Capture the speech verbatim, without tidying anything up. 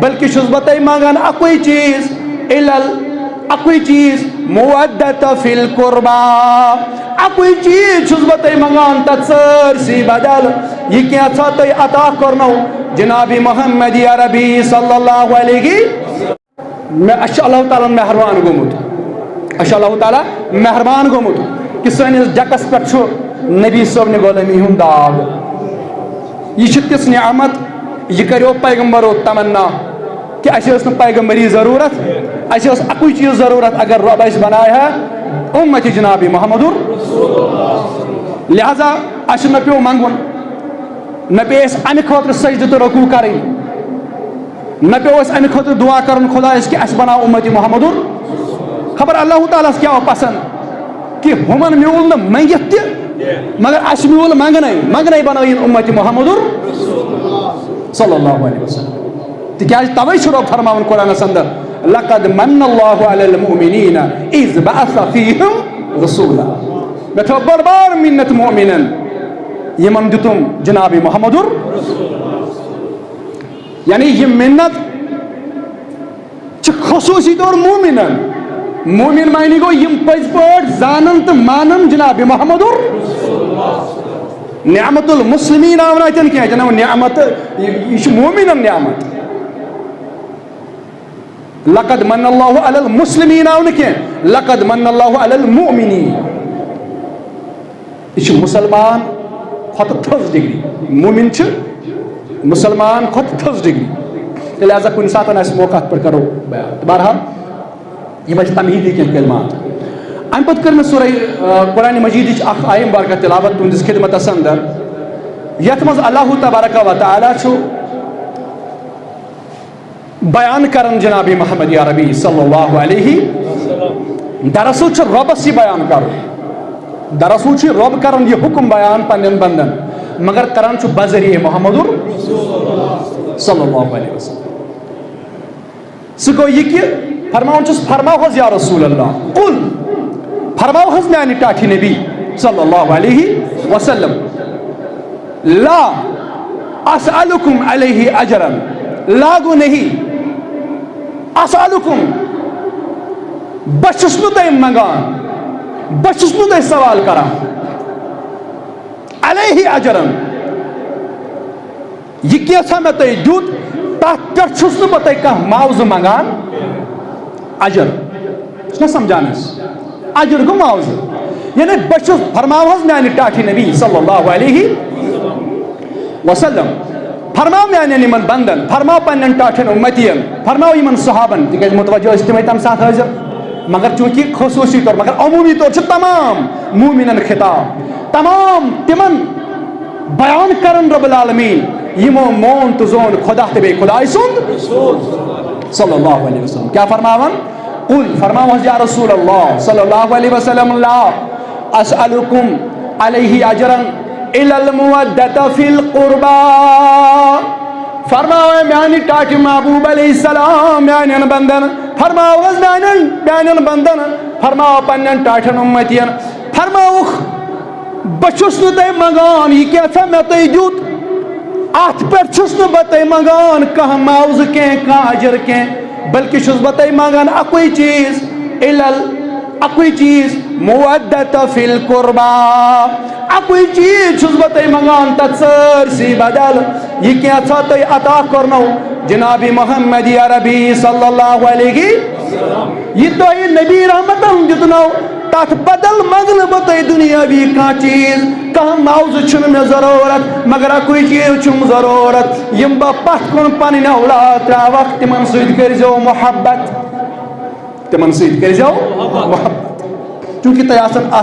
بلکہِ چھُس بہٕ تۄہہِ منٛگان اَکُے چیٖز، اِلَل، اَکُے چیٖز، مودت فی القربا۔ اَکُے چیٖز چھُس بہٕ تۄہہِ منٛگان تَتھ سٲرسٕے بدل۔ یہِ کینٛژھا تۄہہِ عطا کوٚرنو جناب محمد عربی صلی اللہ علیہ۔ مےٚ، اَسہِ چھُ اللہ تعالیٰ ہن مہربان گوٚمُت، اَسہِ چھُ اللہ تعالیٰ مہربان گوٚمُت کہِ سٲنِس ڈٮ۪کَس پٮ۪ٹھ چھُ نبی صٲبنہِ غلٲمی ہُنٛد داغ۔ یہِ چھِ تِژھ نعمت، یہِ کریو پیغمبرو تمنا کہِ اَسہِ ٲس نہٕ پیغمبری ضروٗرت، اَسہِ ٲس اَکُے چیٖز ضروٗرت، اگر رۄب اَسہِ بنایہِ ہا اُمتِ جناب محمدُر۔ لہذا اَسہِ نہ پیوٚو منٛگُن، نہ پیٚیہِ اَسہِ اَمہِ خٲطرٕ سجدٕ تہٕ رکوع کَرٕنۍ، نہ پیوٚو اَسہِ اَمہِ خٲطرٕ دُعا کَرُن خۄدایَس کہِ اَسہِ بناو اُمتِ محمدُر۔ خبر اللہ تعالیٰ ہَس کیٛاہ اوس پسنٛد کہِ ہُمَن میوٗل نہٕ منٛگِتھ تہِ، مگر اَسہِ میوٗل منٛگنَے، منٛگنَے بنٲیِن اُمتِ محمدُر صلی اللہ علیہ وسلم۔ تِکیٛازِ تَوَے چھُ رۄب فرماوان قرآنَس اندر، "لقد من اللہ علی المؤمنین اذ بعث فیہم رسولا۔" مےٚ تھٲو بٔڑ بار مِنت مؤمنن، یِمن دیُتُم جناب محمدُر۔ یعنی یہِ مِنت چھِ خصوٗصی طور مومِنن۔ مومِن معنی گوٚو یِم پٔزۍ پٲٹھۍ زانن تہٕ مانن جناب محمدُر۔ نعمت المسلمین آو نہٕ اَتٮ۪ن کینٛہہ، اَتٮ۪ن آو نعمت، یہِ، یہِ چھُ مومِنن نعمت۔ لقد من اللہ علی المسلمین آو نہٕ کینٛہہ، لقد من اللہ علی المؤمنین۔ یہِ چھُ مُسلمان کھۄتہٕ تھٔز ڈگری۔ مومِن چھِ مُسلمان کھۄتہٕ تھٔز ڈگری۔ تہٕ لہذا کُنہِ ساتہٕ آسہِ موقع، اَتھ پٮ۪ٹھ کرو بیان۔ تہٕ بہرحال، یِم ٲسۍ تمہیٖدی کینٛہہ کلمات۔ اَمہِ پتہٕ کٔر مےٚ سورہ، آ، قرآن مجیدٕچ اکھ آیہِ مبارکہ تلاوت تُہنٛدِس خدمتس اندر، یتھ منٛز اللہ تبارک و تعالیٰ چھُ بیان کران جناب محمد عربی صلی اللہ علیہ۔ دراصل چھُ رۄبس یہِ بیان کرُن، دراصل چھُ رۄب کران یہِ حکم بیان پننٮ۪ن بندن، مگر کران چھُ بذریعہ محمدُر صلی اللہ علیہ وسلم۔ سُہ گوٚو یہِ کہِ فرماوان چھُس، فرماو حظ یا رسول اللہ، قل، فرماو حظ میانہِ ٹاٹھہِ نبی صلی اللہ علیہ وسلم، لا اسألکم علیہ اجرا، لا گوٚو نہیں، اسألکم، بہٕ چھُس نہٕ تۄہہِ منگان، بہٕ چھُس نہٕ تۄہہِ سوال کران، علیہ اجرا، یہِ کینٛژھا مےٚ تۄہہِ دیُت، تَتھ پٮ۪ٹھ چھُس نہٕ بہٕ تۄہہِ کانٛہہ معاوضہٕ منٛگان۔ اجر۔ چھُنا سمجھان أسۍ؟ اجر گوٚو معاوضہٕ۔ یعنی بہٕ چھُس، فرماو حظ میانہِ ٹاٹھہِ نبی صلی اللہ علیہ وسلم، فرماو میانٮ۪ن یِمن بندن، فرماو پننٮ۪ن ٹاٹھٮ۪ن اُمتین، فرماو یِمن صحابن، تِکیازِ متوجہ ٲسۍ تِمے تمہِ ساتہٕ حٲضِر۔ مگر چوٗنٛکہِ خصوٗصی طور، مگر عموٗمی طور چھُ تمام مومِنن خطاب، تمام تِمن بیان کرن رب العالمین، یِمو مون تہٕ زون خدا تہٕ بیٚیہِ خداے سُنٛد صلی اللہ علیہ وسلم۔ کیٛاہ فرماوان؟ قل، فرماو حظ یا رسول اللہ صلی اللہ علیہ وسلم، لا اسألکم علیہ اجرا الا المودۃ فی القربی۔ فرماو اے میانہِ ٹاٹھہِ محبوب علیہ السلام، میانٮ۪ن بندن، فرماو حظ میانٮ۪ن، میانٮ۪ن بندن، فرماو پننٮ۪ن ٹاٹھٮ۪ن اُمتین، فرماوُکھ، بہٕ چھُس نہٕ تۄہہِ منٛگان یہِ کینٛژھا مےٚ تۄہہِ دیُت، اَتھ پٮ۪ٹھ چھُس نہٕ بہٕ تۄہہِ منٛگان کانٛہہ معاوضہٕ کینٛہہ، کانٛہہ اجر کینٛہہ، بلکہِ چھُس بہٕ تۄہہِ منٛگان اَکُے چیٖز، اِلَل، اَکُے چیٖز، مودت فی القربی۔ اَکُے چیٖز چھُس بہٕ تۄہہِ منٛگان تَتھ سٲرسٕے بدل، یہِ کینٛژھا تۄہہِ عطا کوٚرنو جناب محمد عربی صلی اللہ علیہ، یہِ تۄہہِ نبی رحمتن دیُتنو، تتھ بدل منٛگہٕ نہٕ بہٕ تۄہہِ دُنیاوی کانٛہہ چیٖز، کانٛہہ معاوضہٕ چھُنہٕ مےٚ ضروٗرت، مگر اکُے چیٖز چھُم ضروٗرت، یِم بہٕ پتھ کُن پنٕنۍ اولاد ترٛاوکھ، تِمن سۭتۍ کٔرۍزیو محبت، تِمن سۭتۍ کٔرۍزیو محبت۔ چوٗنٛکہِ تۄہہِ آسن اتھ